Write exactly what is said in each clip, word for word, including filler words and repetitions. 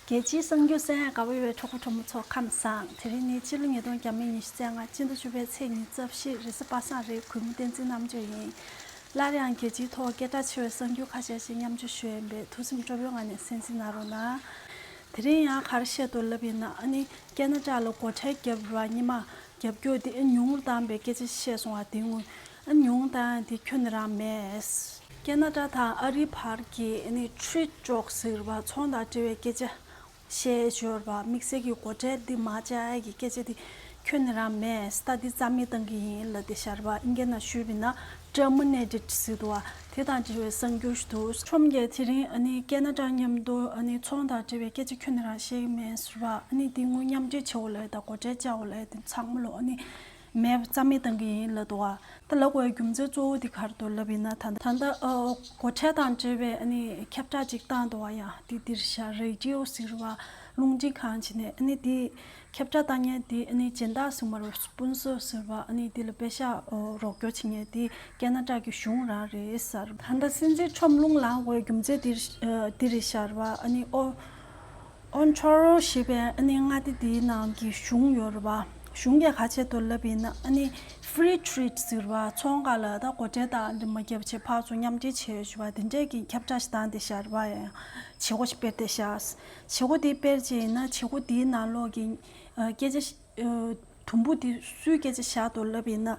རྒྱལ་སྤྱིའི་གསར་འགྱུར་གསན་ཡག་དགའ་པོ་ཡོད་པའི་གྲོགས་པོ་གྲོགས་མོ་ཚོ་ཁམས་བཟང་། དེ་རིང་ནི་སྤྱི་ལོ་ཉིས་སྟོང་ཉི་ཤུ་རྩ་ལྔ་སྤྱི་ཟླ་བཅུ་པའི་ཚེས་ཉི་ཤུ་རྩ་བཞི་རེས་གཟའ་པ་སངས་རེད། གུས་མོ་བསྟན་འཛིན་རྣམ་དཔྱོད་ཡིན། སླར་ཡང་རྒྱལ་སྤྱིའི་ཐོག་སྐད་གྲགས་ཆེ་བའི་གསར་འགྱུར་ཁ་ཤས་ཤིག་མཉམ་སྤྱོད་ཞུ་ཡས་ཡིན་པས་ཐུགས་སེམས་སྤྲོ་པོའི་ངང་ནས་གསན་གཟིགས་གནང་རོགས་གནང་། དེ་རིང་ཡང་ག་རེ་བཤད་འདུག་ལབ་ཡིན་ན། ཨ་ནི་ཁེ་ན་ཌ་ལ་སྒོ་ཁྲལ་བརྒྱབ་ར་ཉི་མ་རྒྱབ་སྐྱོར་དེ་ཨ་ཉུང་རུ་བཏང་པའི་སྐད་ཆ་བཤད་སོང་བ། དེ་སྔོན་ཨ་ཉུང་བཏང་དེ་ཁྱོན་ནས་རང་མེད། ཁེ་ན་ཌ་དང་ཨ་རིའི་བར་གྱི་ཨ་ནི་ཊེ་རེཌ་ཊོག་ཟེར་བ་ཚོང་དང་འབྲེལ་བའི་སྐད་ཆ་བཤད་ཞོར་བ་དམིགས་བསལ་གྱི་སྒོ་ཁྲལ་འདི་མ་བཅག་ཡ་གི་སྐད་ཆ་དེ་ཁྱོན་ནས་རང་མེད། ད་འདི་རྩ་མེད་བཏང་གི་ཡིན་ལབ་དེ་ཤར་བ་ཨིན་སྐད་ནང་ཞུས་པ་ཡིན་ན་ཊར་མི་ནེ་ཊེཌ་ཟེར་འདུག་བ། དེ་དང་འབྲེལ་བའི་གསར་འགྱུར་ཞིག་འདུག་ཁྲོམ་གྱིས་དེ་རིང་ཨ་ནི་ཁེ་ན་ཌ་མཉམ་དུ་ཨ་ནི་ཚོང་དང་འབྲེལ་བའི་སྐད་ཆ་ཁྱོན་ནས་རང་བཤད་ཀྱི་མེད་ཟེར་བ། ཨ་ནི་འདི་དངུལ་མཉམ་འབྲེལ་བྱེད་འོ་ལབ་ཡ་དང་སྒོ་ཁྲལ་བཅག་འོ་ལབ་ཡ་དེ་ཚང་མ་ལོ་ཨ་ནི་མེད་རྩ་མེད་བཏང་གི་ཡིན་ལབ་འདུག་བ། ད་ལབ་དགོས་རྒྱུ་མཚན་གཙོ་བོ་དེ་ག་རེ་འདུག་ལབ་ཡིན་ན། ད་ད་ལྟ་ཨ་སྒོ་ཁྲལ་དང་འབྲེལ་བའི་ཨ་ནི་ཁྱབ་བསྒྲགས་ཅིག་བཏང་འདུག་བ། ཡང་དེ་འདིར་བཞག་རེ་ཌི་ཡོ་ཟེར་བ་རླུང་འཕྲིན་ཁང་བྱས་ནས་ཨ་ནི་དེ་ཁྱབ་བསྒྲགས་བཏང་མཁན་དེ་ཨ་ནི་སྦྱིན་བདག་ཟེར་མ་རེད། སྤོན་སར་ཟེར་བ་ཨ་ནི་དེ་ལ་པེ་ཤག་རོགས་སྐྱོར་བྱེད་མཁན་དེ་ཁེ་ན་ཌ་གི་གཞུང་རང་རེད་ཟེར། ད་ལྟ་སྲིད་འཛིན་ཁྲོམ་རླུང་ལངས་དགོས་རྒྱུ་མཚན་དེ་དེ་རེད་ཤར་བ། ཨ་ནི་ཨོ་ཨོན་ཊོ་རོ་ཞེས་པའི་ཨ་ནི་མངའ་སྡེ་དེའི་ནང་གི་གཞུང་ཡོད་རེད་བ། གཞུང་གིས་ག་བྱས་འདུག་ལབ་ཡིན་ན། ཨ་ནི་ཕི་རི་ཊེ་རེཌ་ཟེར་བ་ཚོང་ཁང་ལ་ད་སྒོ་ཁྲལ་དང་འདི་མ་བརྒྱབ་བྱས་ཕར་ཚུར་མཉམ་འབྲེལ་བྱས་ཡོད་ཞུ་བ་དེ་འདྲས་ཀྱི་ཁྱབ་བསྒྲགས་ཤིག་བཏང་སྟེ་ཤར་བ། ཡང་བྱེད་སྒོ་ཞིག་སྤེལ་ཏེ་ཤར། བྱེད་སྒོ་དེ་སྤེལ་བྱས་ཡིན་ན་བྱེད་སྒོ་དེའི་ནང་ལོགས་ཀྱི་ཨ་སྐད་ཆ་ཨ་དུམ་བུ་དེ་སུའི་སྐད་ཆ་བཞག་འདུག་ལབ་ཡིན་ན།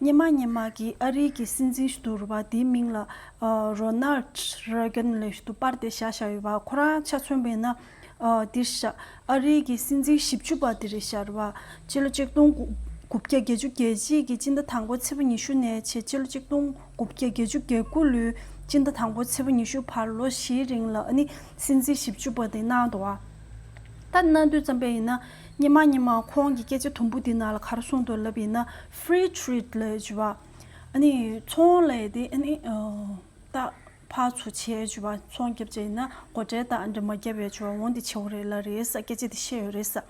སྔོན་མ་སྔོན་མ་གི་ཨ་རིའི་གི་སྲིད་འཛིན་ཞིག་འདུག་རེད་བ། དེའི་མིང་ལ་ཨ་རོ་ནལ་ཌི་རེ་གན་ལབ་ཞིག་འདུག་པར་དེ་བཞག་བཞག་ཡོད་བ། ཁོ་རང་ཆ་མཚོན་པ་ཡིན་ན་ཨ་འདིར་བཞག་ཨ་རིའི་གི་སྲིད་འཛིན་བཞི་བཅུ་པ་དེ་རེད་ཤར་བ། སྤྱི་ལོ་ཆིག་སྟོང་དགུ་བརྒྱ་བརྒྱད་ཅུ་གྱ་གཅིག་གི་སྤྱི་ཟླ་དང་པོ་ཚེས་པ་ཉི་ཤུ་ནས་བྱས་སྤྱི་ལོ་ཆིག་སྟོང་དགུ་བརྒྱ་བརྒྱད་ཅུ་གྱ་དགུ་ལོའི་སྤྱི་ཟླ་དང་པོ་ཚེས་པ་ཉི་ཤུ་བར་ལོ་བཞིའི་རིང་ལ་ཨ་ནི་སྲིད་འཛིན་བཞི་བཅུ་པ་དེ་གནང་འདུག་བ། ད་གནང་དུས་ཙམ་པ་ཡིན་ན་སྔོན་མ་སྔོན་མ་ཁོང་གི་སྐད་ཆ་དུམ་བུ་དེ་ནང་ལ་ག་རེ་གསུངས་འདུག་ལབ་ཡིན་ན། ཕི་རི་ཊེ་རེཌ་ལབ་ཡ་ཅིག་ཡོད་བ། ཨ་ནི་ཚོང་ལབ་ཡ་དེ་ཨ་ནི་ཨ་ད་ཕར་ཚུར་བྱས་ཡ་ཅིག་ཡོད་བ། ཚོང་བརྒྱབ་བྱས་ཡིན་ན་སྒོ་ཁྲལ་དང་འདྲ་མ་བརྒྱབ་ཡ་ཅིག་ཡོད་བ། འོང་དེ་བྱེད་དགོས་རེད་ལབ་རེད་ས། སྐད་ཆ་དེ་བཤད་ཡོད་རེད་ས།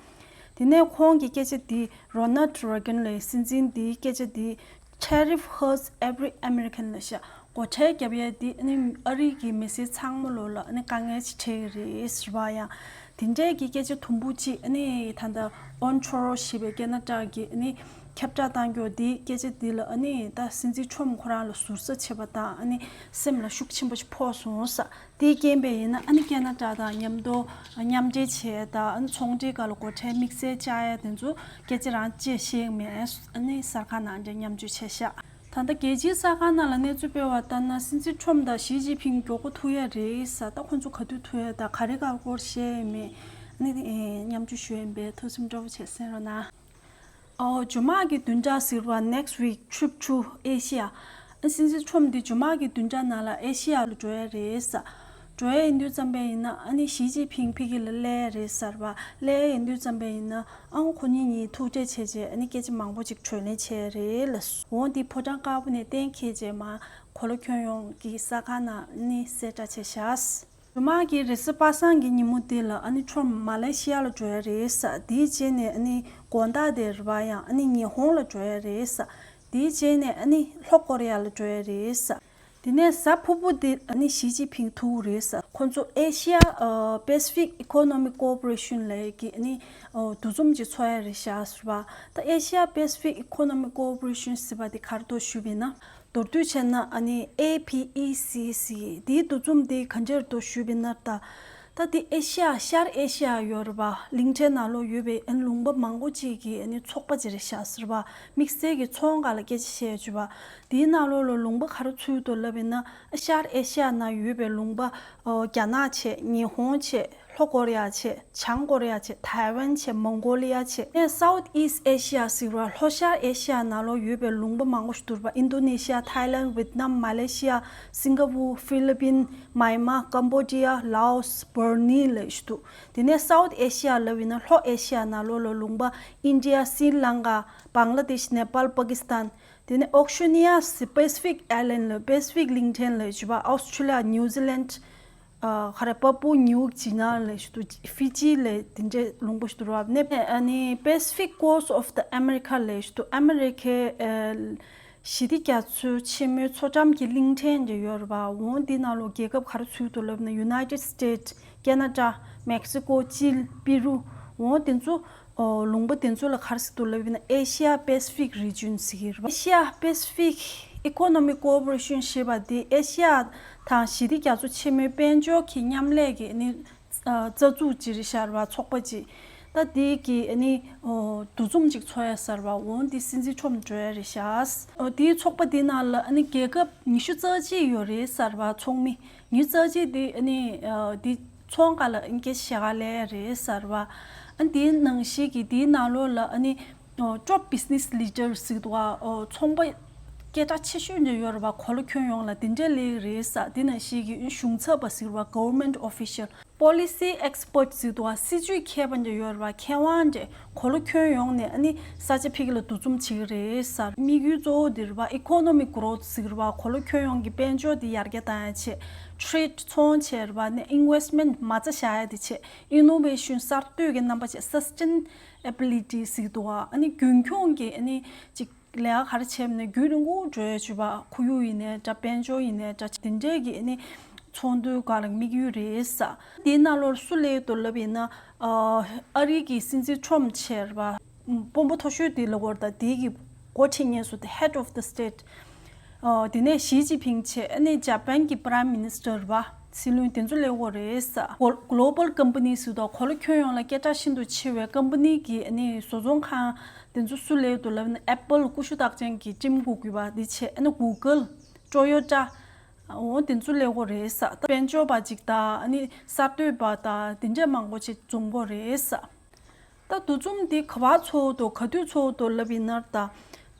དེ་ནས་ཁོང་གི་སྐད་ཆ་དེ་རོ་ནལ་ཌི་རེ་གན་ལབ་ཡ་སྲིད་འཛིན་དེའི་སྐད་ཆ་དེ། Tariff hurts every American ལབ་ཤག་སྒོ་ཁྲལ་བརྒྱབ་ཡས་འདི་ཨ་ནི་ཨ་རི་གི་མི་སེར་ཚང་མ་ལོ་ལ་ཨ་ནི་དཀའ་ངལ་ཅིག་འཕྲད་ཀྱི་རེད་ཟེར་བ། ཡང་དེ་འདྲས་ཀྱི་སྐད་ཆ་དུམ་བུ་གཅིག་ཨ་ནི་ད་ལྟ་ཨོན་ཊོ་རོ་ཞེས་པའི་ཁེ་ན་ཌ་གི་ཨ་ནི་ཁྱབ་བསྒྲགས་བཏང་རྒྱུ་འདི་སྐད་ཆ་འདི་ལ་ཨ་ནི་ད་སྲིད་འཛིན་ཁྲོམ་ཁོ་རང་ལ་ཟུར་ཟ་བྱས་པ་དང་ཨ་ནི་སེམས་ལ་ཤུགས་ཆེན་པོ་ཞིག་ཕོག་སོང་ས། དེའི་རྐྱེན་པས་ཡིན་ན་ཨ་ནི་ཁེ་ན་ཌ་དང་མཉམ་དུ་མཉམ་འབྲེལ་བྱས་དང་ཨ་ནི་ཚོང་འབྲེལ་སྒང་ལ་སྒོ་ཁྲལ་དམིགས་བསལ་བཅག་ཡ་དེ་ཚོ་སྐད་ཆ་རང་ཅེས་ཤེས་མེད། ཨ་ནི་གསར་ཁང་ནང་འདྲ་མཉམ་སྤྱོད་བྱས་ཤག་ད་ལྟ་རྒྱལ་སྤྱིའི་གསར་ཁང་ནང་ལ་གནས་ཚུལ་སྤེལ་བ་ལྟར་ན་སྲིད་འཛིན་ཁྲོམ་དང་ཞི་ཅིན་ཕིང་མགྱོགས་པོ་ཐུག་ཡ་རེད་ས། ད་ཁོང་ཚོ་ག་དུས་ཐུག་ཡ་དང་ག་རེ་ག་སྐོར་བཤད་ཡ་མེད། ཨ་ནི་མཉམ་སྤྱོད་ཞུ་ཡ་ཡིན་པས་ཐུགས་སེམས་སྤྲོ་པོ་བྱས་གསན་རོགས་གནང་། ཨོ། ཇོ་མག་གི་བདུན་ཕྲག་ཟེར་བ་next week trip to Asia། སྲིད་འཛིན་ཁྲོམ་འདི་ཇོ་མག་གི་བདུན་ཕྲག་ནང་ལ་ཨེ་ཤི་ཡ་ལ་འགྲོ་ཡ་རེད་ས། འགྲོ་ཡ་ཡིན་དུས་ཙམ་པ་ཡིན་ན་ཨ་ནི་ཞི་ཅིན་ཕིང་ཕ་གི་ལ་སླེབས་ཡ་རེད་ཟེར་བ། སླེབས་ཡ་ཡིན་དུས་ཙམ་པ་ཡིན་ན་ཨང་ཁོ་གཉིས་གཉིས་ཐུག་འཕྲད་བྱས་རྗེས་ཨ་ནི་སྐད་ཆ་མང་པོ་ཅིག་གྲོས་ལེན་བྱས་ཡ་རེད་ལ། འོང་འདི་ཕོ་བྲང་དཀར་པོ་ནས་གཏན་འཁེལ་རྗེས་མ་གོ་ལ་ཁྱོན་ཡོངས་ཀྱི་གསར་ཁང་ནང་ཨ་ནི་གསལ་བསྒྲགས་བྱས་ཤག་ཇོ་མག་གི་རེས་གཟའ་པ་སངས་ཀྱི་ཉིན་མོ་དེ་ལ་ཨ་ནི་ཁྲོམ་མ་ལེ་ཤི་ཡ་ལ་འགྲོ་ཡ་རེད་ས། དེའི་རྗེས་ནས་ཨ་ནི་དགོང་དག་དེ་རེད་བ། ཡང་ཨ་ནི་ཉི་ཧོང་ལ་འགྲོ་ཡ་རེད་ས། དེའི་རྗེས་ནས་ཨ་ནི་ལྷོ་ཀོ་རི་ཡ་ལ་འགྲོ་ཡ་རེད་ས། དེ་ནས་གཟའ་ཕུར་བུ་དེ་ཨ་ནི་ཞི་ཅིན་ཕིང་ཐུག་རེད་ས། ཁོང་ཚོ་ཨེ་ཤི་ཡ་ཨ་Pacific Economic Cooperation ལབ་ཀྱི་ཨ་ནི་ཨ་འདུ་འཛོམས་ཅིག་ཚོགས་ཡ་རེད་ཤག་ཟེར་བ། ད་ཨེ་ཤི་ཡ་Pacific Economic Cooperation ཟེར་བ་དེ་ག་རེ་འདུག་ཞུས་པ་ཡིན་ན། མདོར་བསྡུས་བྱས་ན་ཨ་ནི་ཨེ་པི་ཨི་སི་སི་དེའི་འདུ་འཛོམས་དེ་ག་འདྲས་འདུག་ཞུས་པ་ཡིན་ན། ད་ད་དེ་ཨེ་ཤི་ཡ་ཤར་ཨེ་ཤི་ཡ་ཡོད་རེད་པ། གླིང་ཕྲན་ནང་ལོགས་ཡོད་པའི་ཨ་ནི་ལུང་པ་མང་པོ་ཅིག་གི་ཨ་ནི་ཚོགས་པ་ཅིག་རེད་ཤག་ཟེར་བ། དམིགས་བསལ་གྱི་ཚོང་སྒང་ལ་སྐད་ཆ་བཤད་ཡོད་ཅིག་པ། དེའི་ནང་ལོགས་ལ་ལུང་པ་ག་རེ་ཚུད་འདུག་ལབ་ཡིན་ན་ཤར་ཨེ་ཤི་ཡ་ནང་ཡོད་པའི་ལུང་པ་ཨོ་རྒྱ་ནག་བྱས། ཉི་ཧོང་བྱས། ལྷོ་ཀོ་རི་ཡ་བྱས། བྱང་ཀོ་རི་ཡ་བྱས། ཐའེ་ཝན་བྱས། མོང་གོ་ལི་ཡ་བྱས། ཨེ་South East Asia ཟེར་བ་ལྷོ་ཤར་ཨེ་ཤི་ཡ་ནང་ལོགས་ཡོད་པའི་ལུང་པ་མང་པོ་ཞིག་འདུག་པ། ཨིན་རྡོ་ནེ་ཤི་ཡ། ཐའི་ལན། ཝེད་ནམ། མ་ལེ་ཤི་ཡ། སིང་ག་པུར། ཧྥི་ལི་པིན། མཱི་མ། ཀམ་བོ་ཌི་ཡ། ལའོ་སི། བར་ནི་ལབ་ཞིག་འདུག་དེ་ནས་South Asia ལབ་ཡིན་ན་ལྷོ་ཨེ་ཤི་ཡ་ནང་ལོགས་ལ་ལུང་པ་ཨིན་ཌི་ཡ། སི་རི་ལང་ཀ། བང་ལ་དེཤ། ནེ་པཱལ། པ་ཀི་སི་ཐན། དེ་ནས་ཨོ་ཤི་ནི་ཡ་ཟེར། Pacific Island ལབ། Pacific གླིང་ཕྲན་ལབ་ཞིག་པ། ཨོ་སི་ཁྲུ་ལི་ཡ། ནིའུ་ཛི་ལན། ཨ་ག་རེ། པ་པུ་ནིའུ་ཇི་ན་ལབ་ཞིག་འདུག་ཧྥི་ཇི་ལབ། དེ་འདྲའི་ལུང་པ་ཞིག་འདུག་ར། ནས་ཨ་ནི་Pacific Coast of the America ལབ་ཞིག་འདུག་ཨ་མེ་རི་ཁའི་ཨ་ཞི་བདེ་རྒྱ་མཚོའི་ཆེན་མོའི་མཚོ་འགྲམ་གྱི་གླིང་ཕྲན་འདྲ་ཡོད་རེད་པ། འོང་འདི་ནང་ལོགས་རྒྱལ་ཁབ་ག་རེ་ཚུད་འདུག་ལབ་ན་United States། ཀེ་ན་ཌ། མེག་སི་ཀོ། ཅིལ། པི་རུ། འོ་དེ་ཚོ། ཨོ། ལུང་པ་དེ་ཚོ་ལ་ག་རེ་ཟེར་འདུག་ལབ་ཡིན་ན་Asia Pacific Region ཟེར་གྱི་རེད་པ། Asia Pacific Economic Cooperation ཞེས་པ་དེ་ཨེ་ཤི་ཡ་དང་ཞི་བདེ་རྒྱ་མཚོ་ཆེན་མོའི་དཔལ་འབྱོར་གྱི་མཉམ་ལས་ཀྱི་ནི། ཨ། རྩ་འཛུགས་ཅིག་རེད་ཤག་རེད་པ། ཚོགས་པ་ཅིག་ད་དེ་གི་ནི། ཨོ། འདུ་འཛོམས་ཅིག་ཚོགས་ཡ་ཟེར་བ། འོ་དེ་སྲིད་འཛིན་ཁྲོམ་འགྲོ་ཡ་རེད་ཤག་ཨོ། དེའི་ཚོགས་པ་དེ་ནང་ལ་ནི་རྒྱལ་ཁབ་ཉི་ཤུ་རྩ་གཅིག་ཡོད་རེད་ཟེར་བ། ཚོགས་མི་ཉི་ཤུ་རྩ་གཅིག་དེ་ནི། ཨ། དེ། ཚོང་ཁང་ལ་ཨ་ནི་སྐད་ཆ་བཤད་ག་སླེབས་རེད་ཟེར་བ། ཨ་ནི་དེའི་ནང་བཞིན་གྱི་དེའི་ནང་ལོགས་ལ་ཨ་ནི། ཨོ། top business leader ཟེར་འདུག་ག་ཨོ། ཚོང་པ་སྐད་གྲགས་ཆེ་ཤོས་འདྲ་ཡོད་རེད་པ། གོ་ལ་ཁྱོན་ཡོངས་ལ་དེ་འདྲས་སླེབས་རེད་ཟེར། དེ་ནང་བཞིན་གྱི་གཞུང་ཚབ་པ་ཟེར་བ། government official། policy expert ཟེར་འདུག་ག་སྲིད་ཇུས་མཁས་པ་འདྲ་ཡོད་རེད་པ། མཁས་དབང་འདྲ། གོ་ལ་ཁྱོན་ཡོངས་ནས་ཨ་ནི་ས་ཆ་ཕ་གི་ལ་འདུ་འཛོམས་བྱེད་ཀྱི་རེད་ཟེར། དམིགས་ཡུལ་གཙོ་བོ་འདི་རེད་པ། economic growth ཟེར་བ། གོ་ལ་ཁྱོན་ཡོངས་ཀྱི་དཔལ་འབྱོར་འདི་ཡར་རྒྱས་བཏང་ཡ་ཆེད། trade། ཚོང་བྱས་རེད་པ། ནས་investment། མ་རྩ་བཞག་ཡ་དེ་ཆེད། innovation། གསར་གཏོད་ཀྱི་རྣམ་པ་ཆེད། sustainability ཟེར་འདུག་ག་ཨ་ནི་རྒྱུན་འཁྱོངས་ཀྱི་ཨ་ནི་ཅིག་ལས་ཀ་ག་རེ་བྱས་པ་ན་རྒྱུན་རིང་པོ་འགྲོ་ཡ་བྱེད་པ། ཁོར་ཡུག་ཡིན་ནའི་འདྲ། དཔལ་འབྱོར་ཡིན་ནའི་འདྲ། དེ་འདྲས་ཀྱི་ཨ་ནི་ཚོགས་འདུའི་སྒང་ལ་དམིགས་ཡུལ་རེད་ཟེར། དེའི་ནང་ལོགས་སུ་སླེབས་འདུག་ལབ་ཡིན་ན། ཨ། ཨ་རི་གི་སྲིད་འཛིན་ཁྲོམ་བྱས་རེད་པ། དཔོན་པོ་མཐོ་ཤོས་དེ་ལབ་དགོས་རེད་ད། དེའི་གི་འགོ་ཁྲིད་ངེས་སུ་དེ། head of the state། ཨ། དེ་ནས་ཞི་ཅིན་ཕིང་བྱས། ཨ་ནི་ཇ་པན་གྱི་prime minister རེད་པ། སྲིད་བློན་དེ་ཚོ་སླེབས་ཡོད་རེད་ཟེར། global company ཟེར་དུས་གོ་ལ་ཁྱོན་ཡོངས་ལ་སྐད་གྲགས་ཤིན་ཏུ་ཆེ་བའི་company གི་ཨ་ནི་བཟོ་ཚོང་ཁང་དེ་ཚོ་སུ་སླེབས་འདུག་ལབ་ན། Apple། ཀུ་ཤུ་རྟགས་ཅན་གྱི་ཊིམ་ཀུག་ཡོད་པ་དེ་བྱས། ཨ་ནི་Google། Toyota། འོ་དེ་ཚོ་སླེབས་ཡོད་རེད་ཟེར། ད་དཔལ་འབྱོར་པ་ཅིག་དང་། ཨ་ནི་གསར་གཏོད་པ་དང་། དེ་འདྲས་མང་པོ་ཅིག་འཛོམས་ཡོད་རེད་ཟེར། ད་འདུ་འཛོམས་འདི་ག་པར་ཚོགས་འདུག་ག་དུས་ཚོགས་འདུག་ལབ་ཡིན་ན། ད་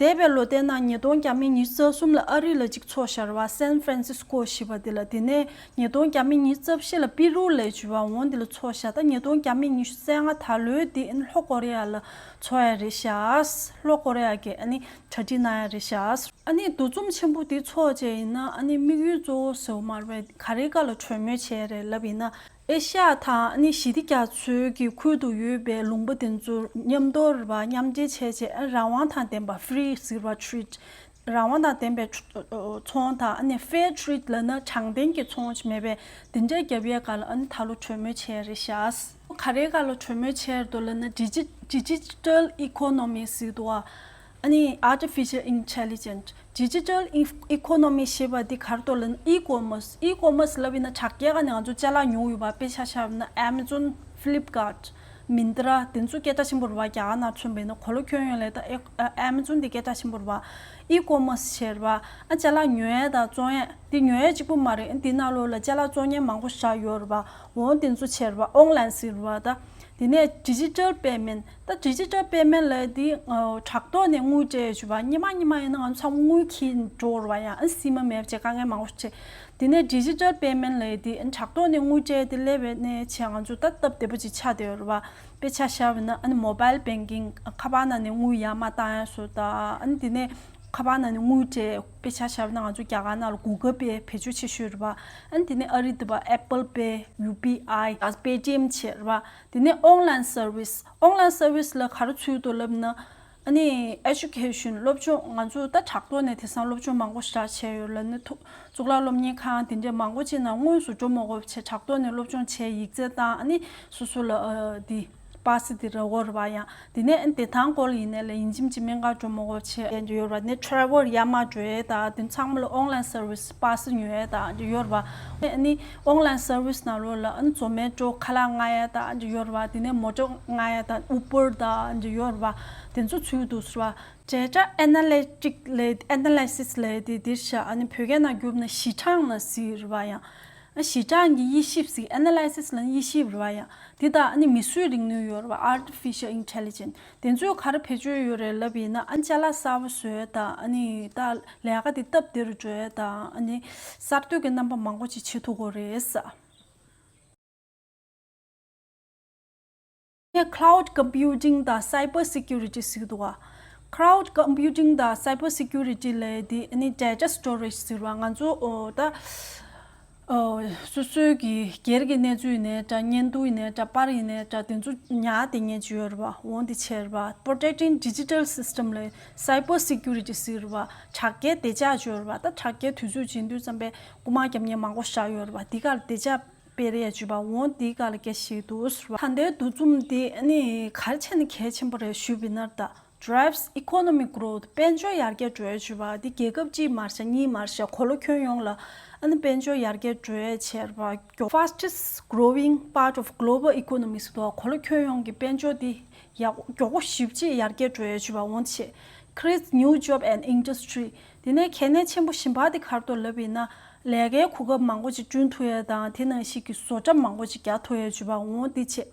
འདས་པའི་ལོ་དེའི་ནང་ཉིས་སྟོང་བརྒྱ་མེད་ཉི་ཤུ་རྩ་གསུམ་ལ་ཨ་རི་ལ་གཅིག་ཚོགས་ཤག་རེད་པ། San Francisco ཞེས་པ་དེ་ལ། དེ་ནས་ཉིས་སྟོང་བརྒྱ་མེད་ཉི་ཤུ་རྩ་བཞི་ལ་པི་རུ་ལ་བྱས་པ། འོ་འདི་ལ་ཚོགས་ཤག་ད་ཉིས་སྟོང་བརྒྱ་མེད་ཉི་ཤུ་རྩ་ལྔ་ད་ལོའི་འདི་ཨ་ནི་ལྷོ་ཀོ་རི་ཡ་ལ་ཚོགས་ཡ་རེད་ཤག་ལྷོ་ཀོ་རི་ཡ་གི་ཨ་ནི་གྲ་སྒྲིག་གནང་ཡ་རེད་ཤག་ཨ་ནི་འདུ་འཛོམས་ཆེན་པོ་འདི་ཚོགས་བྱས་ཡིན་ན། ཨ་ནི་དམིགས་ཡུལ་གཙོ་བོ་ཟེར་བ་མ་རེད་པས། ག་རེ་སྒང་ལ་གྲོས་མོལ་བྱས་རེད་ལབ་ཡིན་ན། ཨེ་ཤ་ཡ་དང་ཨ་ནི་ཞི་བདེ་རྒྱ་མཚོའི་གི་ཁུལ་དུ་ཡོད་པའི་ལུང་པ་དེ་ཚོ་མཉམ་དུ་རེད་པ། མཉམ་འབྲེལ་བྱས་བྱས། ཨ། རང་དབང་དང་ལྡན་པ། free ཟེར་བ། trade། རང་དབང་དང་ལྡན་པའི་ཚོང་དང་། ཨ་ནི་fair trade ལབ་ན་དྲང་བདེན་གྱི་ཚོང་ཅིག་མེད་པའི་དེ་འདྲའི་རྒྱབ་ཡས་སྒང་ལ་ཨ་ནི་ད་ལོ་གྲོས་མོལ་བྱས་རེད་ཤག་ག་རེ་སྒང་ལ་གྲོས་མོལ་བྱས་འདུག་ལབ་ན། ཌི་ཇི་digital economy ཟེར་འདུག་པ། ཨ་ནི་artificial intelligence། digital economy ཞེས་པ་འདི་ག་རེ་འདུག་ལབ་ན། e-commerce། e-commerce ལབ་ཡིན་ན་དྲ་རྒྱའི་སྒང་ནས་ང་ཚོ་ཅ་ལག་ཉོ་ཡོད་པ། དཔེ་ཆ་བཞག་ན་Amazon། Flipkart། Myntra། དེ་ཚོ་སྐད་གྲགས་ཆེན་པོ་རེད་པ། རྒྱ་གར་ནང་མཚོན་པ་ཡིན་ན། གོ་ལ་ཁྱོན་ཡོངས་ལ་ད་ཨེ་Amazon དེ་སྐད་གྲགས་ཆེན་པོ་རེད་པ། e-commerce བྱས་རེད་པ། ཨ། ཅ་ལག་ཉོ་ཡས་དང་བཙོང་ཡས། དེ་ཉོ་ཡས་གཅིག་པུ་མ་རེད། དེ་ནང་ལོགས་ལ་ཅ་ལག་བཙོང་མཁན་མང་པོ་ཞིག་ཡོད་རེད་པ། འོ་དེ་ཚོ་བྱས་རེད་པ། online ཟེར་རེད་པ། ད་དེ་ནས་digital payment། ད་digital payment ལབ་དེ། ཨ། དྲ་ཐོག་ནས་དངུལ་སྤྲད་ཡས་བྱས་པ། སྔོན་མ་སྔོན་མ་ཡིན་ན་ང་ཚོ་ཚང་མ་དངུལ་འཁྱེར་འགྲོ་རེད་པ། ཡང་ཨ་སིམ་མེད་བྱས་དཀའ་ངལ་མང་པོ་བྱས། དེ་ནས་digital payment ལབ་དེ་ཨ་ནི་དྲ་ཐོག་ནས་དངུལ་སྤྲད་དེ་སླེབས་པ་ནས་བྱས་ང་ཚོ་ད་སྟབས་བདེ་པོ་ཅིག་ཆགས་བསྡད་ཡོད་རེད་པ། དཔེ་ཆ་བཞག་པ་ཡིན་ན་ཨ་ནི་mobile banking། ཁ་པར་ནང་ནས་དངུལ་ཡར་མར་བཏང་ཡས་བཟོ་ད། ཨ་ནི་དེ་ནས་ཁ་པར་ནང་ནས་དངུལ་སྤྲད། དཔེ་ཆ་བཞག་པ་ཡིན་ན་ང་ཚོ་རྒྱ་གར་ནང་ལ་Google Pay བེད་སྤྱོད་ཆེ་ཤོས་རེད་པ། ཨ་ནི་དེ་ནས་ཨ་རི་འདི་པ་Apple Pay། ཡུ་པི་ཨའི། Paytm བྱས་རེད་པ། དེ་ནས་online service། online service ལ་ག་རེ་ཚུད་འདུག་ལབ་ན། ཨ་ནི་education། སློབ་སྦྱོང་། ང་ཚོ་ད་དྲ་ཐོག་ནས་དེང་སང་སློབ་སྦྱོང་མང་པོ་ཞེ་དྲག་བྱས་ཡོད་ལབ་ནས། ཐུག་གཙུག་ལག་སློབ་གཉེར་ཁང་དེ་འདྲས་མང་པོ་ཅིག་ནང་དངོས་སུ་འགྲོ་མ་དགོས་པ་བྱས། དྲ་ཐོག་ནས་སློབ་སྦྱོང་བྱས། ཡིག་ཚད་བཏང་། ཨ་ནི་སོ་སོ་ལ། ཨ། དེ་པ་སེ་དེ་རག་གི་རེད་པ། ཡང་དེ་ནས་ཨ་ནི་བདེ་ཐང་སྐོར་ལ་ཡིན་ནའི་ལ་ཡིན་གཅིག་མིན་གཅིག་སྨན་ཁང་འགྲོ་མ་དགོས་པ་བྱས་ཡོད་རེད་པ། ནས་travel ཡར་མར་འགྲོ་ཡས་དང་དེ་ཚང་མ་ལ་online service པ་སེ་ཉོ་ཡས་དང་ཡོད་རེད་པ། ཨ་ནི་online service ནང་ལོགས་ལ་ཨ་ནི་Zomato། ཁ་ལག་མངགས་ཡས་དང་ཡོད་རེད་པ། དེ་ནས་མོ་ཊ་མངགས་ཡས་དང་Uber དང་ཡོད་རེད་པ། དེ་ཚོ་ཚུད་འདུག་ཟེར་བ། Data analytic ལབ། analysis ལབ་དེ་འདིར་བཞག་ཨ་ནི་བོད་སྐད་ནང་བསྒྱུར་ན་ཞི་གྲངས་ལ་ཟེར་རེད་པ། ཡང་ཞི་གྲངས་ཀྱི་དབྱེ་ཞིབ་ཟེར། analysis ལབ་ན་དབྱེ་ཞིབ་རེད་པ། ཡང་དེ་དང་ཨ་ནི་མིས་བཟོས་རིག་ནུས་ཡོད་རེད་པ། artificial intelligence དེ་ཚོས་ག་རེ་བེད་སྤྱོད་ཡོད་རེད་ལབ་ཡིན་ན། ཨ་ནི་ཅ་ལག་གསར་པ་བཟོ་ཡས་དང་། ཨ་ནི་ད་ལས་ཀ་དེ་སྟབས་བདེ་རུ་འགྲོ་ཡས་དང་། ཨ་ནི་གསར་གཏོད་ཀྱི་རྣམ་པ་མང་པོ་ཅིག་བྱེད་ཐུབ་ཀྱི་རེད་ཟེར། ངས་cloud computing དང་cyber security ཟེར་གྱི་འདུག་ག cloud computing དང་cyber security ལབ་དེ་ཨ་ནི་data storage ཟེར་བ། ང་ཚོ། ཨོ། ད། ཨོ། སོ་སོའི་གི་སྒེར་གྱི་གནས་ཚུལ་ཡིན་ནའི་འདྲ། བརྙན་ཐུང་ཡིན་ནའི་འདྲ། པར་ཡིན་ནའི་འདྲ། དེ་ཚོ་ཉར་བསྡད་མཁན་ཅིག་ཡོད་རེད་པ། འོ་འདི་བྱས་རེད་པ། protecting digital system ལབ། cyber security ཟེར་རེད་པ། དྲ་རྒྱའི་བདེ་འཇགས་ཅིག་ཡོད་རེད་པ། ད་དྲ་རྒྱའི་དུས་ཚོད་ཇི་འདུག་ཙམ་པས་རྐུ་མ་རྒྱག་མཁན་མང་པོ་ཞིག་ཡོད་རེད་པ། འདི་གར་བདེ་འཇགས། སྤེལ་ཡས་བྱུས་པ་འོང་འདི་ག་ལ་སྐད་ཤིག་འདུག་ཟེར་བ། ད་ལྟའི་འདུ་འཛོམས་འདི་ཨ་ནི་ག་རེ་བྱས་ནས་གལ་ཆེན་པོ་རེད་ཞུས་པ་ཡིན་ན། ད་drives economic growth དཔལ་འབྱོར་ཡར་རྒྱས་འགྲོ་ཡས་བྱུས་པ་འདི་རྒྱལ་ཁབ་གཅིག་མ་རེད་ཤག་གཉིས་མ་རེད་ཤག་གོ་ལ་ཁྱོན་ཡོངས་ལ་ཨ་ནི་དཔལ་འབྱོར་ཡར་རྒྱས་འགྲོ་ཡས་བྱས་རེད་བ། fastest growing part of global economy ཟེར་དུས་གོ་ལ་ཁྱོན་ཡོངས་ཀྱི་དཔལ་འབྱོར་འདི་ཡག་མགྱོགས་པོ་ཞེ་པོ་ཅིག་ཡར་རྒྱས་འགྲོ་ཡས་བྱུས་པ་འོང་བྱས། Creates new job and industry དེ་ནས་གལ་གནད་ཆེན་པོ་གཞན་པ་དེ་ག་རེ་འདུག་ལབ་པ་ཡིན་ན། ལས་ཀའི་གོ་སྐབས་མང་པོ་ཅིག་བསྐྲུན་ཐུབ་ཡས་དང་དེ་ནང་བཞིན་གྱི་བཟོ་གྲྭ་མང་པོ་ཅིག་རྒྱག་ཐུབ་ཡས་བྱུས་པ་འོང་འདི་བྱས།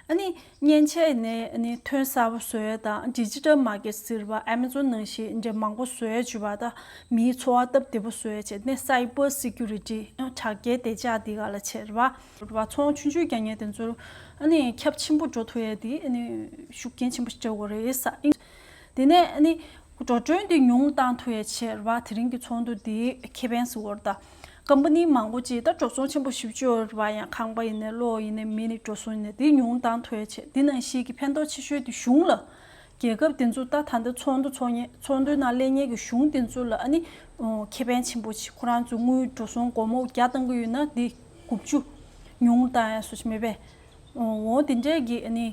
ཨ་ནི་མཉེན་ཆས་ནས་ཨ་ནི་ཐོན་གསར་པ་བཟོ་ཡས་དང་digital market ཟེར་བ་Amazon ནང་བཞིན་འདྲ་མང་པོ་བཟོ་ཡས་བྱུས་པ་དང་མིའི་འཚོ་བ་སྟབས་བདེ་པོ་བཟོ་ཡས་བྱས། ནས་cyber security དྲ་རྒྱའི་བདེ་འཇགས་འདི་ག་ལ་བྱས་རེད་བ། རེད་བ། ཚོང་ཆུང་ཆུང་རྒྱག་མཁན་དེ་ཚོར་ཨ་ནི་ཁྱབ་ཆེན་པོ་འགྲོ་ཐུབ་ཡས་དེ་ཨ་ནི་ཤུགས་རྐྱེན་ཆེན་པོ་ཞིག་སྤྲད་དགོས་རེད་ས། དེ་ནས་ཨ་ནི་འགྲོ་གྲོན་དེ་ཉུང་བཏང་ཐུབ་ཡས་བྱས་རེད་བ། དེ་རིང་གི་ཚོགས་འདུ་དེའི་ཁེ་ཕན་ཟེར་བ་རེད་ད། ཀམ་པ་ནི་མང་པོ་ཅིག་ད་འགྲོ་སོང་ཆེན་པོ་ཞེ་པོ་ཅིག་ཡོད་རེད་བ། ཡང་ཁང་པ་ཡིན་ནའི་གློག་ཡིན་ནའི་མི་ནི་འགྲོ་སོང་ཡིན་ནའི་དེ་ཉུང་བཏང་ཐུབ་ཡས་བྱས། དེ་ནང་བཞིན་གྱི་ཕན་ཐོགས་ཆེ་ཤོས་དེ་གཞུང་ལ། རྒྱལ་ཁབ་དེ་ཚོ་ད་ད་ལྟ་ཚོགས་འདུ་ཚོགས་མཁན་ཚོགས་འདུའི་ནང་སླེབས་མཁན་གྱི་གཞུང་དེ་ཚོ་ལ་ཨ་ནི་ཁེ་ཕན་ཆེན་པོ་ཅིག་ཁོ་རང་ཚོ་དངུལ་འགྲོ་སོང་སྒོར་མོ་བརྒྱ་བཏང་གི་ཡོད་ན་དེ་དགུ་བཅུ་ཉུང་བཏང་ཡས་སུ་མེད་པས། འོ་དེ་འདྲས་ཀྱི་ཨ་ནི་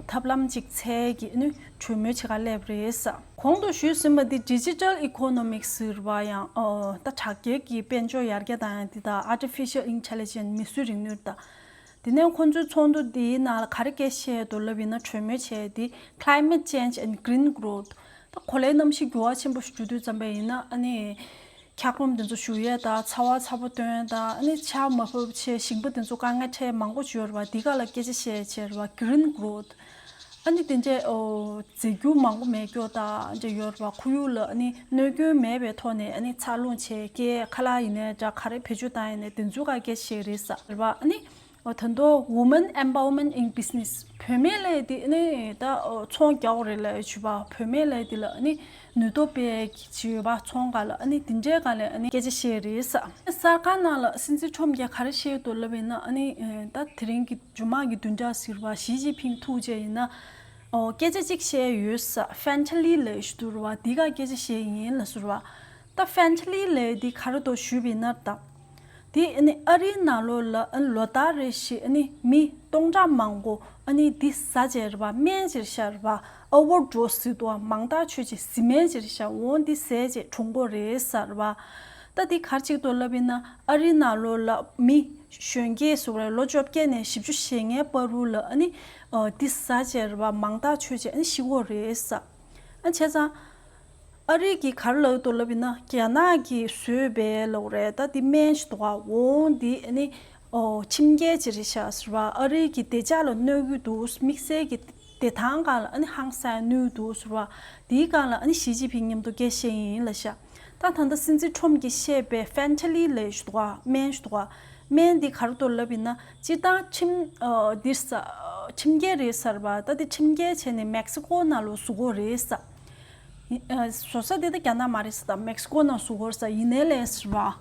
ཐབས་ལམ་ཅིག་འཚོལ་གྱི་ཨ་ནི་གྲོས་མོལ་བྱེད་ག་སླེབས་རེད་ས། གོང་དུ་ཞུས་ཟིན་པ་འདི་digital economics ཟེར་བ་ཡང་ད་དྲ་རྒྱའི་གི་དཔལ་འབྱོར་ཡར་རྒྱས་བཏང་ཡས་འདི་དང་artificial intelligence མིག་གཟུགས་རིག་ནུས་དང་། དེ་ནས་ཁོང་ཚོའི་ཚོགས་འདུ་འདིའི་ནང་ལ་ག་རེ་སྐད་བཤད་འདུག་ལབ་ཡིན་ན། གྲོས་མོལ་བྱས་ཏེ་climate change and green growth ད་གོ་ལའི་གནམ་གཤིས་འགྱུར་བ་ཆེན་པོ་ཞིག་འགྲོ་དུས་ཙམ་པ་ཡིན་ན་ཨ་ནི་འཁྱགས་རོམ་དེ་ཚོ་བཞུར་ཡས་དང་ཚ་བ་ཚ་པོ་བཏོན་ཡས་དང་ཨ་ནི་ཆར་མ་བབས་བྱས་ཞིང་པ་དེ་ཚོ་དཀའ་ངལ་འཕྲད་མང་པོ་ཞིག་ཡོད་རེད་བ། འདི་ག་ལ་སྐད་ཆ་བཤད་བྱས་རེད་བ། green growth ཨ་ནི་དེ་འདྲས་ཨོ་རྫས་འགྱུར་མང་པོ་མེད་སྐྱོ་དང་འདྲ་ཡོད་རེད་བ། ཁོར་ཡུག་ལ་ཨ་ནི་གནོད་སྐྱོན་མེད་པའི་ཐོག་ནས་ཨ་ནི་འཚར་ལོངས་བྱས་སྐྱེ་ཁ་ལག་ཡིན་ནའི་འདྲ་ག་རེ་བེད་སྤྱོད་བཏང་ཡིན་ནའི་དེ་ཚོ་ག་སྐད་བཤད་རེད་ས་རེད་བ། ཨ་ནི་ཨོ་ད་དུང་women empowerment in business བུད་མེད་ལས་དེ་ཨ་ནི་ད་ཨོ་ཚོང་རྒྱག་དགོས་རེད་ལབ་ཡས་བྱས་པ། བུད་མེད་ལས་དེ་ལ་ཨ་ནི་ནུས་སྟོབས་སྤེལ་གྱི་བྱས་པ། ཚོང་ག་ལ་ཨ་ནི་དེ་འདྲའི་ག་ལ་ཨ་ནི་སྐད་ཆ་བཤད་རེད་ས། གསར་ཁང་ནང་ལ་སྲིད་འཛིན་ཁྲོམ་རྒྱལ་ག་རེ་བཤད་འདུག་ལབ་ཡིན་ན་ཨ་ནི་ད་དེ་རིང་གི་ཇུ་མ་གི་བདུན་ཕྲག་ཟེར་བ་ཞི་ཅིན་ཕིང་ཐུག་བྱས་ཡིན་ན། ཨོ་སྐད་ཆ་གཅིག་བཤད་ཡོད་ས། ཕན་ཆ་ལི་ལས་ཞུ་དུ་རུ་བ་འདི་ག་སྐད་ཆ་བཤད་ཡིན་ལ་ཟུར་བ། ད་ཕན་ཆ་ལི་ལས་འདི་ག་རེ་འདུག་ཞུས་པ་ཡིན་ན་ད། འདི་ཨ་ནི་ཨ་རིའི་ནང་ལོགས་ལ་ཨ་ནི་ལོ་ལྟར་རེ་བཞིན་ཨ་ནི་མི་སྟོང་ཕྲག་མང་པོ་ཨ་ནི་འདི་ཟ་བྱས་རེད་བ། སྨན་ཅིག་རེད་ཤག་རེད་བ། ཨ་ཝར་ཌོ་སི་ཟེར་དུས་མང་ཐག་ཆོད་ཅིག་བཟི་སྨན་ཅིག་རེད་ཤག་འོ་འདི་ཟས་བྱས་གྲོངས་པ་རེད་ས་རེད་བ། ད་འདི་ག་རེ་བྱེད་ཀྱི་འདུག་ལབ་ཡིན་ན་ཨ་རིའི་ནང་ལོགས་ལ་མི་གཞོན་སྐྱེས་ཟེར་བ་རེད། ལོ་བཅོ་བརྒྱད་ནས་བཞི་བཅུ་ཞེ་ལྔའི་བར་དུ་ལ་ཨ་ནི་ཨ་འདི་ཟ་བྱས་རེད་བ། མང་ཐག་ཆོད་ཅིག་ཨ་ནི་ཤི་གི་རེད་ས། ཨ་བྱས་ཙང་ཨ་རི་གིས་ག་རེ་ལབ་འདུག་ལབ་ཡིན་ན་རྒྱ་ནག་གིས་བཟོས་པའི་ལབ་རེད། ད་འདི་སྨན་ཞིག་འདུག་ག་འོ་འདི་ཨ་ནི་ཨོ་ཁྱིམ་རྒྱལ་ཅིག་རེད་ཤག་ཟེར་བ། ཨ་རི་གི་བདེ་འཇགས་ལ་གནོད་ཀྱི་འདུག་དམིགས་བསལ་གྱི་བདེ་ཐང་སྒང་ལ་ཨ་ནི་ཧང་སང་གནོད་འདུག་ཟེར་བ། དེའི་སྒང་ལ་ཨ་ནི་ཞི་ཅིན་ཕིང་མཉམ་དུ་སྐད་བཤད་ཡིན་ལབ་ཤག་ད་ད་ལྟ་སྲིད་འཛིན་ཁྲོམ་གྱིས་བཤད་པའི་ཕན་ཆ་ལི་ལབ་ཞིག་འདུག་ག་སྨན་ཞིག་འདུག་ག་སྨན་འདི་ག་རེ་འདུག་ལབ་ཡིན་ན་སྤྱིར་བཏང་ཁྱིམ་ཨ་འདིར་ས་ཁྱིམ་རྒྱལ་རེད་ཟེར་བ། ད་འདི་ཁྱིམ་རྒྱལ་བྱས་ནས་མེག་སི་ཀོ་ནང་ལོགས་བཟོ་གི་རེད་ས། ཨ་བཟོ་ས་དེ་ད་རྒྱ་ནག་མ་རེད་ས། ད་མེག་སི་ཀོ་ནང་བཟོ་གི་རེད་ས། ཡིན་ནའི་ལས་ཟེར་བ།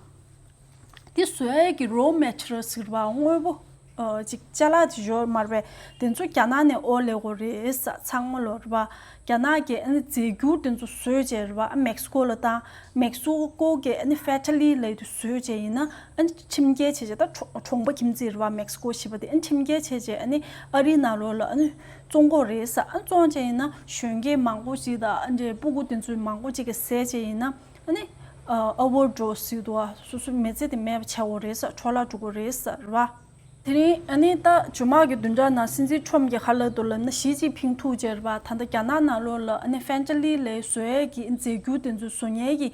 འདི་བཟོ་ཡས་ཀྱི་རོ་མེ་ཊི་རི་ཡལ་ཟེར་བ་དངོས་པོ་ཨ་ཅིག་ཅ་ལག་ཅིག་ཡོད་མ་རེད་པས། དེ་ཚོ་རྒྱ་ནག་ནས་ཨོ་ལེན་དགོས་རེད་ས། ཚང་མ་ལོ་རེད་པ། རྒྱ་ནག་གིས་ཨ་ནི་རྫས་འགྱུར་དེ་ཚོ་བཟོས་བྱས་རེད་པ། ཨ་མེག་སི་ཀོ་ལ་བཏང་། མེག་སི་ཀོ་གིས་ཨ་ནི་ཕན་ཆ་ལི་ལབ་དེ་བཟོས་བྱས་ཡིན་ན་ཨ་ནི་ཁྱིམ་རྒྱལ་བྱས་བྱས་ད་གྲོ་གྲོང་པ་ཁྱིམ་མཚེས་རེད་པ། མེག་སི་ཀོ་ཞེས་པ་དེ་ཨ་ནི་ཁྱིམ་རྒྱལ་བྱས་བྱས་ཨ་ནི་ཨ་རིའི་ནང་ལོགས་ལ་ཨ་ནི་བཙོང་དགོས་རེད་ས། ཨ་བཙོང་བྱས་ཡིན་ན་གཞོན་སྐྱེས་མང་པོ་ཅིག་དང་ཨ་འདྲའི་སྤུ་གུ་དེ་ཚོ་མང་པོ་ཅིག་གིས་ཟས་བྱས་ཡིན་ན། ཨ་ནི་ཨ་ཨ་ཝར་ཌོ་སི་ཟེར་དུས་སོ་སོའི་མི་ཚེ་དེ་མེད་པ་ཆགས་ཡོད་རེད་ས། འཕྲོ་བརླག་འགྲོ་གི་རེད་ས་རེད་པ། དེ་རིང་ཨ་ནི་ད་ཇུ་མ་གི་བདུན་ཕྲག་ནང་སྲིད་འཛིན་ཁྲོམ་གྱིས་ག་རེ་ལབ་འདུག་ལབ་ན་ཞི་ཅིན་ཕིང་ཐུག་བྱས་རེད་པ། ད་ལྟ་རྒྱ་ནག་ནང་ལོགས་ལ་ཨ་ནི་ཕན་ཆ་ལི་ལབ་བཟོ་ཡས་ཀྱི་རྫས་འགྱུར་དེ་ཚོ་བཟོ་མཁན་གྱི་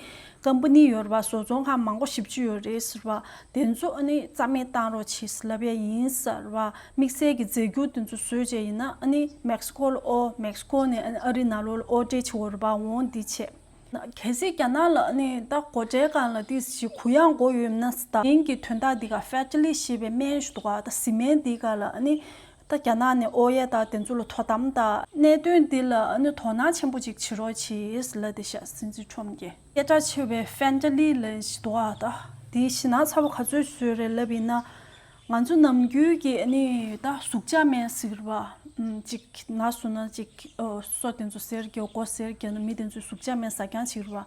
ཀམ་པ་ནི་ཡོད་རེད་པ། བཟོ་ཚོང་ཁང་མང་པོ་ཞེ་པོ་ཅིག་ཡོད་རེད་ཟེར་བ། དེ་ཚོ་ཨ་ནི་རྩ་མེད་བཏང་རོགས་བྱེད་ཟེར་ལབ་ཡས་ཡིན་ཟེར་བ། དམིགས་བསལ་གྱི་རྫས་འགྱུར་དེ་ཚོ་བཟོས་བྱས་ཡིན་ན་ཨ་ནི་མེག་སི་ཀོ་ལ་ཨོ། མེག་སི་ཀོ་ནས་ཨ་ནི་ཨ་རི་ནང་ལོགས་ལ་ཨོ་ཌར་བྱེད་དགོས་རེད་པ། འོང་འདི་བྱས། གལ་སྲིད་རྒྱ་ནག་ལ་ཨ་ནི་ད་སྒོ་ཁྲལ་སྒང་ལ་ཏོག་ཙམ་གུ་ཡངས་དགོས་ཡོད་ན་ཟེར། ད་དེང་གི་དོན་དག་འདི་ག་ཕན་ཆ་ལི་ཞེས་པའི་སྨན་ཞིག་འདུག་ག་ད་བཟི་སྨན་འདི་ག་ལ་ཨ་ནི་ད་རྒྱ་ནག་ནས་ཨོ་ཡས་ད་དེ་ཚོ་ལ་དོ་དམ་ད་གནད་དོན་འདི་ལ་ཨ་ནི་དོ་སྣང་ཆེན་པོ་ཅིག་བྱེད་རོགས་གྱིས་ལབ་བསྡད་ཤག་སྲིད་འཛིན་ཁྲོམ་གྱིས། སྐད་གྲགས་ཆེ་བའི་ཕན་ཆ་ལི་ལབ་ཞིག་འདུག་ག་ད་དེའི་ཞེད་སྣང་ཚ་པོ་ག་ཚོད་བཟོས་རེད་ལབ་ཡིན་ན། ང་ཚོ་ནམ་རྒྱུན་གྱི་ཨ་ནི་ད་ཟུག་བཅག་སྨན་ཟེར་བ། ཨམ། ཅིག་ན་སོང་ན་ཅིག་ཨོ། སོ་དེ་ཚོ་གཟེར་རྒྱག་མགོ་གཟེར་རྒྱག་ན་མི་དེ་ཚོས་ཟུག་བཅག་སྨན་ཟ་རྐྱང་བྱེད་རེད་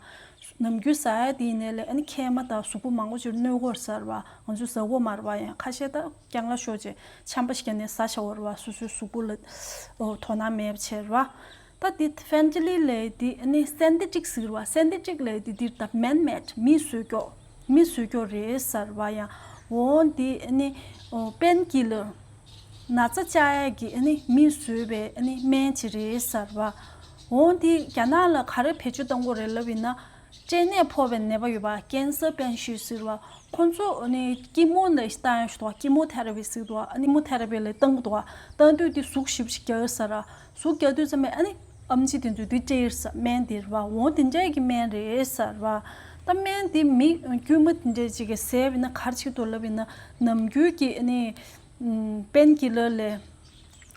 བ། ནམ་རྒྱུན་ཟ་ཡ་དེ་ཡིན་ནའི་ལས་ཨ་ནི་མཁལ་མ་དང་གཟུགས་པོ་མང་པོ་ཅིག་གནོད་ཀྱི་ཡོད་རེད་ཟེར་བ། ང་ཚོས་ཟ་གི་ཡོད་མ་རེད་བ། ཡང་ཁ་ཤས་ད་རྐྱང་ལ་ཤོར་བྱས་ཆམ་པ་ཞིག་བརྒྱབ་ནས་ཟ་བཞག་ཡོད་རེད་བ། སོ་སོའི་གཟུགས་པོ་ལ་ཨོ་དོ་སྣང་མེད་པ་བྱས་རེད་བ། ད་འདི་ཕན་ཏི་ལི་ལབ་ཡ་དེ་ཨ་ནི་སིན་ཐེ་ཊིག་ཟེར་བ། སིན་ཐེ་ཊིག་ལབ་ཡ་དེ་འདིར་ད་མེན་མེད་མིས་བཟོས་ཀྱོག་མིས་བཟོས་ཀྱོག་རེད་ཟེར་བ། ཡང་འོ་འདི་ཨ་ནི་ཨོ་པེན་ཀི་ལར། ན་ཚ་བཅག་ཡ་གི་ཨ་ནི་མིས་བཟོས་པའི་ཨ་ནི་སྨན་ཅིག་རེད་ཟེར་བ། འོ་འདི་རྒྱ་ནག་ལ་ག་རེ་བེད་སྤྱོད་གཏོང་གི་རེད་ལབ་ཡིན་ན། སྐྲན་ནད་ཕོག་པའི་ནད་པ་ཡོད་པ། ཀེན་སར་པེ་ཤེན་ཊི་ཟེར་བ། ཁོང་ཚོ་ཨ་ནི་ཀི་མོ་ལ་བཏང་ཡ་ཞིག་འདུག་བ། ཀི་མོ་ཐེ་ར་པི་ཟེར་འདུག་བ། ཨ་ནི་ཀི་མོ་ཐེ་ར་པི་ལ་བཏང་གི་འདུག་བ། བཏང་དུས་དེ་ཟུག་ཞེ་པོ་ཞིག་རྒྱག་ཡོད་ས་ར། ཟུག་རྒྱག་དུས་ཙམ་པས་ཨ་ནི་ཨེམ་ཆི་དེ་ཚོས་དེ་སྤྲད་ཡོད་ས། སྨན་དེ་རེད་བ། འོ་དེ་འདྲ་གི་སྨན་རེད་ཟེར་བ། ད་སྨན་དེ་མི་དཀྱུས་མ་དེ་འདྲ་ཅིག་གིས་ཟས་པ་ཡིན་ན་ག་རེ་བྱེད་ཀྱི་འདུག་ལབ་ཡིན་ན། ནམ་རྒྱུན་གྱི་ཨ་ནི་ཨམ། པེན་ཀི་ལར་ལས་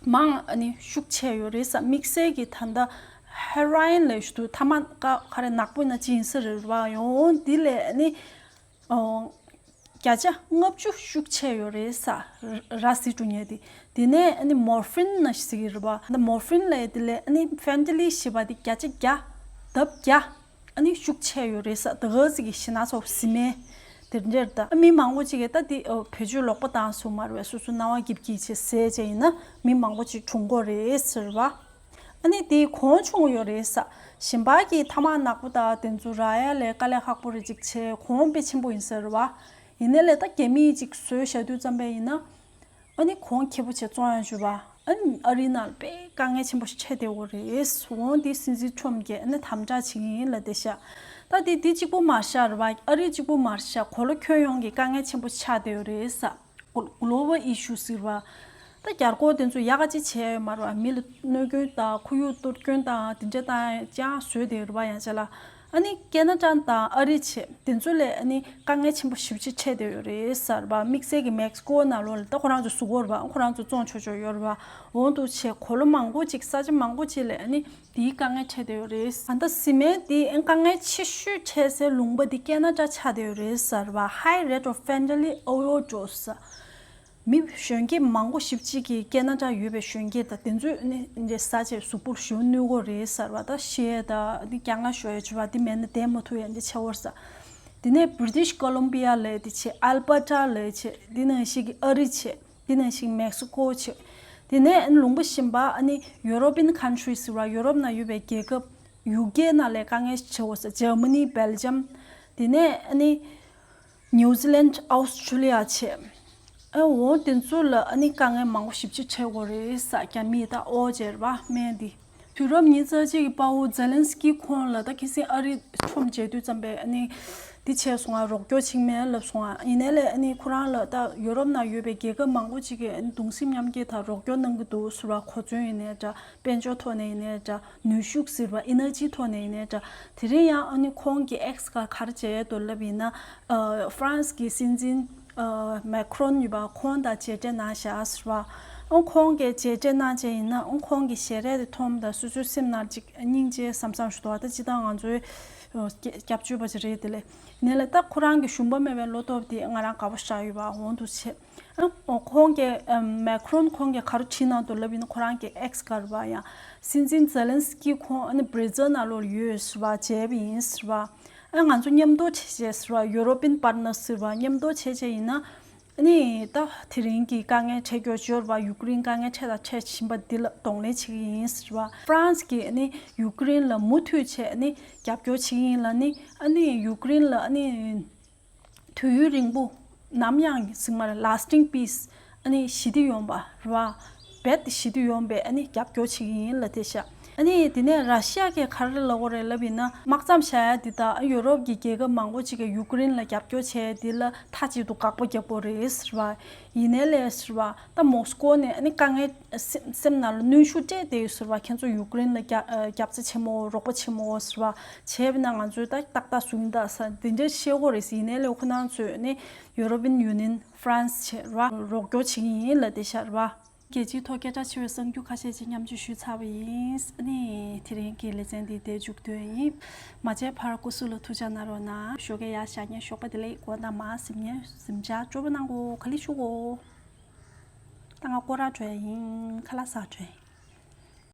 མང་ཨ་ནི་ཤུགས་ཆེ་ཡོད་རེད་ས། དམིགས་བསལ་གྱི་ད་ལྟ་ཧེ་རོ་ཨིན་ལབ་ཡ་ཞིག་འདུག་ཐ་མག་ག་ག་རེ་ནག་པོ་ཡིན་ན་ཅི་ཡིན་ས་རེད་བ། ཡང་འོ་འདི་ལས་ཨ་ནི་ཨོ་བརྒྱ་ཆ་ལྔ་བཅུ་ཤུགས་ཆེ་ཡོད་རེད་ས། ར་བཟི་འགྲོ་མཁན་དེ། དེ་ནས་ཨ་ནི་མོར་ཕིན་ན་ཟེར་གྱི་རེད་བ། ད་མོར་ཕིན་ལབ་ཡ་དེ་ལས་ཨ་ནི་ཕན་ཏི་ལི་ཞེས་པ་དེ་བརྒྱ་ཆ་བརྒྱ། ལྡབ་བརྒྱ། ཨ་ནི་ཤུགས་ཆེ་ཡོད་རེད་ས། ད་ག་ཟིག་གི་ཞེ་ན་ཚོ་བཟི་མེད་དེ་འདྲ་རེད། ད་མི་མང་པོ་ཅིག་གིས་ད་དེ་ཨོ་བེད་སྤྱོད་ལོག་པ་བཏང་སོང་མ་རེད་བས། སོ་སོ་སྣང་བ་སྐྱིད་སྐྱིད་བྱས་ཟས་བྱས་ཡིན་ན་མི་མང་པོ་ཅིག་གྲོངས་ཀྱི་རེད་ཟེར་བ། ཨ་ནི་དེ་གོང་བྱུང་ཡོད་རེད་ས། གཞན་པ་གི་ཐ་མག་ནག་པོ་དང་དེ་ཚོ་རག་ཡ་ལས་དཀའ་ལས་ཁག་པོ་རེད་ཅིག་བྱས། གོང་དཔེ་ཆེན་པོ་ཡིན་ས་རེད་བ། ཡིན་ནའི་ལས་ད་རྒྱ་མིས་ཅིག་བཟོས་བཞག་དུས་ཙམ་པས་ཡིན་ན། ཨ་ནི་གོང་ཁེ་པོ་བྱས་བཙོང་ཡ་བྱུས་པ། ཨ་ནི་ཨ་རིའི་ནང་ལ་དཔེ་དཀའ་ངལ་ཆེན་པོ་ཞིག་འཕྲད་བསྡད་ཡོད་རེད། འོ་འདི་སྲིད་འཛིན་ཁྲོམ་གྱིས་ཨ་ནི་དམ་དྲག་བྱེད་ཀྱི་ཡིན་ལབ་བསྡད་ཤག་ད་དེ་འདི་གཅིག་པོ་མ་རེད་ཤག་རེད་བ། ཨ་རི་གཅིག་པོ་མ་རེད་ཤག་གོ་ལ་ཁྱོན་ཡོངས་ཀྱི་དཀའ་ངལ་ཆེན་པོ་ཆགས་བསྡད་ཡོད་རེད་ས། གོ་ལོ་བལ་ཨི་ཤུ་ཟེར་བ། ད་རྒྱ་སྒོར་དེ་ཚོ་ཡག་ག་ཅིག་བྱས་ཡོད་མ་རེད་བ། མི་ལ་གནོད་སྐྱོན་དང་ཁོར་ཡུག་གཏོར་སྐྱོན་དང་དེ་འདྲ་དང་ཅང་བཟོས་བསྡད་ཡོད་རེད་བ། ཡང་ཅིག་ལ། ཨ་ནི་ཁེ་ན་ཌ་དང་ཨ་རི་བྱས་དེ་ཚོ་ལས་ཨ་ནི་དཀའ་ངལ་ཆེན་པོ་ཞེ་པོ་ཅིག་འཕྲད་བསྡད་ཡོད་རེད་ཟེར་བ། དམིགས་བསལ་གྱི་མེག་སི་ཀོ་ནང་ལོགས་ལ་ད་ཁོ་རང་ཚོ་བཟོ་གི་ཡོད་རེད་བ། ཁོ་རང་ཚོ་བཙོང་ཆོག་ཆོག་ཡོད་རེད་བ། འོ་འདུག་བྱས་གོ་ལ་མང་པོ་ཅིག་ས་ཆ་མང་པོ་ཅིག་ལ་ཨ་ནི་དེའི་དཀའ་ངལ་འཕྲད་བསྡད་ཡོད་རེད། ད་ལྟ་བཟི་མེད་དེ་ཨ་ནི་དཀའ་ངལ་ཆེ་ཤོས་འཕྲད་སའི་ལུང་པ་དེ་ཁེ་ན་ཌ་ཆགས་བསྡད་ཡོད་རེད་ཟེར་བ། High rate of fentanyl overdose། མི་གཞོན་སྐྱེས་མང་པོ་ཞེ་པོ་ཅིག་གིས་ཁེ་ན་ཌ་ཡོད་པའི་གཞོན་སྐྱེས་དང་དེ་ཚོས་ནི་འདི་ཟ་བྱས་གཟུགས་པོར་ཞེ་པོ་གནོད་ཀྱི་རེད་ཟེར་བ། ད་བཤལ་དང་འདི་རྐྱང་ང་ཞོགས་ཡ་བྱས་པ་འདི་མེད་ན་བསྡད་མ་ཐུབ་ཡ་འདི་ཆགས་ཀྱི་རེད་ཟེར། དེ་ནས་British Columbia་ལབ་ཡ་དེ་བྱས། Alberta་ལབ་ཡ་བྱས། འདི་ནང་བཞིན་གྱི་ཨ་རི་བྱས། འདི་ནང་བཞིན་མེག་སི་ཀོ་བྱས། དེ་ནས་ལུང་པ་གཞན་པ་ཨ་ནི་European countries་ཟེར་བ། ཡོ་རོབ་ནང་ཡོད་པའི་རྒྱལ་ཁབ་ཡུ་ཀེ་ནང་ལ་དཀའ་ངལ་ཆེ་བ་ཟེར། Germany, Belgium། དེ་ནས་ཨ་ནི་New Zealand, Australia་བྱས། ཨ་འོ་དེ་ཚོ་ལ་ཨ་ནི་དཀའ་ངལ་མང་པོ་ཞེ་པོ་ཅིག་འཕྲད་ཀྱི་རེད་ཟེར། རྒྱ་མིས་ད་ཨོ་བྱས་རེད་བ། སྨན་འདི། དུས་རབས་ཉི་ཤུ་རྩ་གཅིག་གི་དཔའ་བོ་ཛེ་ལན་སི་ཀི་ཁོང་ལ་ད་ཁ་སང་ཨ་རི་ཁྲོམ་མཇལ་དུས་ཙམ་པས་ཨ་ནི་འདི་བྱས་སོང་ང་། རོགས་སྐྱོར་བྱེད་ཀྱི་མེད་ལབ་སོང་ང་། ཡིན་ནའི་ལས་ཨ་ནི་ཁོ་རང་ལ་ད་ཡོ་རོབ་ནང་ཡོད་པའི་རྒྱལ་ཁབ་མང་པོ་ཅིག་གིས་ཨ་ནི་གདུང་སེམས་མཉམ་སྐྱེད་དང་རོགས་སྐྱོར་གནང་གི་འདུག་ཟེར་བ། གོ་མཚོན་ཡིན་ནའི་འདྲ། དཔལ་འབྱོར་ཐོག་ནས་ཡིན་ནའི་འདྲ། ནུས་ཤུགས་ཟེར་བ། ཨེ་ནར་ཇི་ཐོག་ནས་ཡིན་ནའི་འདྲ། དེ་རིང་ཡང་ཨ་ནི་ཁོང་གིས་ཨེགས་སྒང་ག་རེ་བྱས་འདུག་ལབ་ཡིན་ན། ཨ་ཧྥ་རན་སི་གི་སྲིད་འཛིན་ཨ་མེ་ཁི་རོན་ཡོད་པ། ཁོང་དང་མཇལ་འཕྲད་གནང་བཞག་ཟེར་བ། ཨ་ཁོང་གིས་མཇལ་འཕྲད་གནང་བྱས་ཡིན་ན་ཨ་ཁོང་གི་ཞལ་རས་དེ་མཐོང་དང་སོ་སོའི་སེམས་ནང་ཅིག་སྙིང་རྗེ་བསམ་བསམ་ཞིག་འདུག་ད་སྤྱིར་བཏང་ང་ཚོའི་ཨ་སྐྱབས་བཅོལ་བ་ཅིག་རེད། དེ་ལས་ཡིན་ནའི་ལས་ད་ཁོ་རང་གི་ཞུམ་པ་མེད་པའི་བློ་སྟོབས་དེ་ང་རང་དགའ་པོ་ཞེ་དྲག་ཡོད་པ། འོ་འདུག་བྱས། ཨ་ཁོང་གིས་ཨ་མེ་ཁི་རོན་ཁོང་གིས་ག་རེ་བྲིས་གནང་འདུག་ལབ་ཡིན་ན། ཁོ་རང་གི་ཨེགས་སྒང་རེད་བ། ཡང་སྲིད་འཛིན་ཛེ་ལན་སི་ཀི་ཁོང་ཨ་ནི་སྦྲེ་ཛིལ་ནང་ལོགས་ཡོད་ཟེར་བ། མཇལ་བ་ཡིན་ཟེར་བ། ཨ་ང་ཚོ་མཉམ་དུ་བྱས་བྱས་ཟེར་བ། ཡུ་རོ་པིན་པར་ཊི་ནར་ཟེར་བ། མཉམ་དུ་བྱས་བྱས་ཡིན་ན་ཨ་ནི་ད་དེ་རིང་གི་དཀའ་ངལ་འཕྲད་རྒྱུ་ཅིག་ཡོད་རེད་བ། ཡུ་ཀེ་རེན་དཀའ་ངལ་འཕྲད་དང་འཕྲད་བཞིན་པ་འདི་ལ་གདོང་ལེན་བྱེད་ཀྱི་ཡིན་ཟེར་བ། ཧྥ་རན་སི་གིས་ཨ་ནི་ཡུ་ཀེ་རེན་ལ་མུ་མཐུད་བྱས་ཨ་ནི་རྒྱབ་སྐྱོར་བྱེད་ཀྱི་ཡིན་ལབ་ནི། ཨ་ནི་ཡུ་ཀེ་རེན་ལ་ཨ་ནི་དུས་ཡུན་རིང་པོ་ནམ་ཡང་ཟེར་མ་རེད། ལ་སི་ཊིང་པིས། ཨ་ནི་ཞི་བདེ་ཡོང་བ་རེད་བ། རྦད་དེ་ཞི་བདེ་ཡོང་བའི་ཨ་ནི་རྒྱབ་སྐྱོར་བྱེད་ཀྱི་ཡིན་ལབ་བསྡད་ཤག་ཨ་ནི་དེ་ནས་ར་ཤི་ཡ་གིས་ག་རེ་ལབ་ཀྱི་ཡོད་རེད་ལབ་ཡིན་ན། དམག་མཚམས་བཞག་ཡ་འདི་དང་ཡུ་རོབ་ཀྱི་རྒྱལ་ཁབ་མང་པོ་ཅིག་གིས་ཡུ་ཀེ་རེན་ལ་རྒྱབ་སྐྱོར་བྱས་འདི་ལ་མཐའ་གཅིག་ཏུ་དགག་པ་བརྒྱབ་ཀྱི་ཡོད་རེད་ཟེར་བ། ཡིན་ནའི་ལས་ཟེར་བ། ད་མོ་སི་ཀོ་ནས་ཨ་ནི་དཀའ་ངལ་སེམས་སེམས་ནང་ལ་གནོན་ཤུགས་སྤྲད་བསྡད་ཡོད་ཟེར་བ། ཁྱེད་ཚོ་ཡུ་ཀེ་རེན་ལ་རྒྱ་ཨ་རྒྱབ་རྩ་བྱེད་མ་དགོས། རོགས་པ་བྱེད་མ་དགོས་ཟེར་བ། བྱས་པ་ན་ང་ཚོས་ད་ཏག་ཏག་བཟོ་གི་ཡིན་ད་ཟེར་འདི་འདྲ་བཤད་ཀྱི་ཡོད་རེད་ཟེར། ཡིན་ནའི་ལས་ཁོ་རང་ཚོས་ནི་ཡུ་རོ་པིན་ཡུ་ནི་ཡན། ཧྥ་རན་སི་བྱས་རེད་བ། རོགས་སྐྱོར་བྱེད་ཀྱི་ཡིན་ལབ་བསྡད་ཤག་རེད་བ། རྒྱལ་སྤྱིའི་ཐོག་སྐད་གྲགས་ཆེ་བའི་གསར་འགྱུར་ཁ་ཤས་ཅིག་མཉམ་སྤྱོད་ཞུས་ཚར་བ་ཡིན། ཨ་ནི་དེ་རིང་གི་ལེ་ཚན་འདི་དེ་མཇུག་སྡོད་ཡིན། མ་མཇལ་བར་སྐུ་གཟུགས་ལ་ཐུགས་ཅག་གནང་རོགས་གནང་། ཞོགས་ཀས་ཡར་ཤར་ཉིན་ཞོགས་པ་བདེ་ལེགས། དགོང་དག་མར་གཟིམ་ཉིན་གཟིམ་ཆ་སྤྱོད་པོ་གནང་གོ། ག་ལེ་ཞུ་གོ། ད་ང་སྐོར་ར་འགྲོ་ཡ་ཡིན། ཁ་ལག་ཟ་འགྲོ་ཡ་ཡིན།